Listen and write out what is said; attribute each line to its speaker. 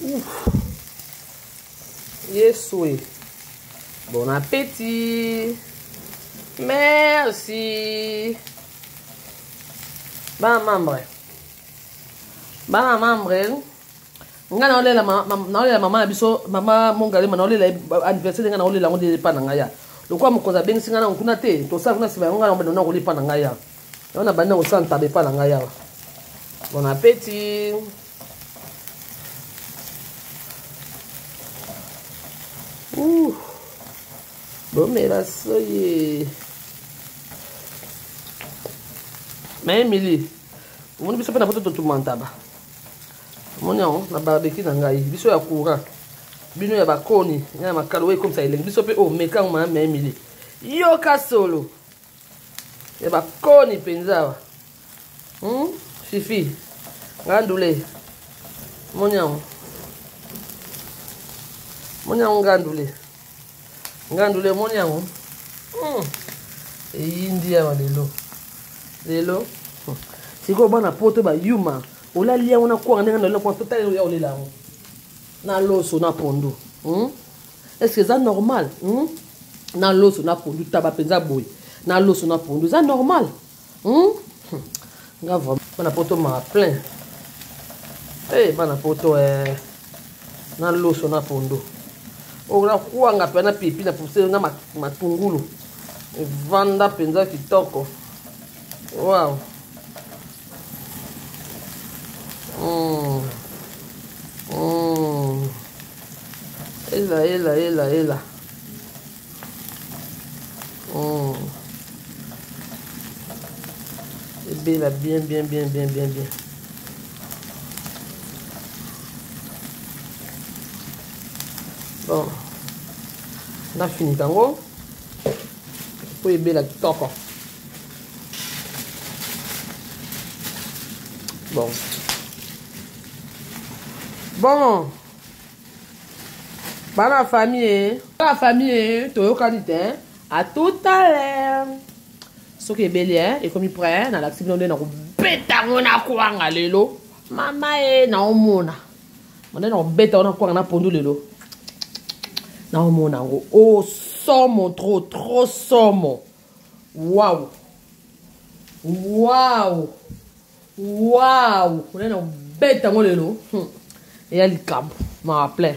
Speaker 1: Ouf. Yesu e. Bon appétit. Merci. Bana membre. Bana membre. Nga naolela naolela mama na biso mama Mongalema naolela anniversaire nga naolela yango nde epa na ngai ya. Lokola mokonzi abengisi nga na kuna te, tosala kuna nsima yango nga na nakolia epa na ngai ya. Yango na bandi na kosala ntaba epa na ngai awa. Bon appétit. Ouh. Bomela soyi. Mais Emily, omoni biso mpe na poto totuma ntaba. Omoni yango na barbecue na ngai, biso ya courant. Bino ya bakoni, ya makalo oyo ekomisa elengi. Biso mpe omeka yango ma Emily. Yoka solo. Ya bakoni mpenza awa. Fifi, ngandule. Omoni yango. Omoni yango ngandule. Ngandule omoni yango. Eyindi awa lelo. Lelo. Sikoyo bana poto ba yuma. Olali yango na kwanga ndenge na kwanga totala ya olela yango. Na loso na pondu. Est-ce que eza normal? Na loso na pondu taba penza boye. Na loso na pondu eza normal. Nga vraiment bana poto ma plein. Eh bana poto na loso na pondu. Ola kwanga pe na pipi na pousse na matungulu. Evanda penza kitoko. Wow. Ela ela ela ela. Ebela bien bien bien bien bien bien. Bon. Na fini tango. Po ebela kitoko. Bon. Bon. Bana famille, bana famille, toyokani te. À tout à l'heure. Soki ebeli hein, ekomi prêt, na lakisi bino nde na kobeta ngo na kwanga lelo. Mama e na omona. Nde na kobeta ngo na kwanga na pondu lelo. Na omona ngo. Oh somo trop trop somo. Wow. Wow. Wow. Nde na kobeta ngo lelo. Eya likambo. Ma plein.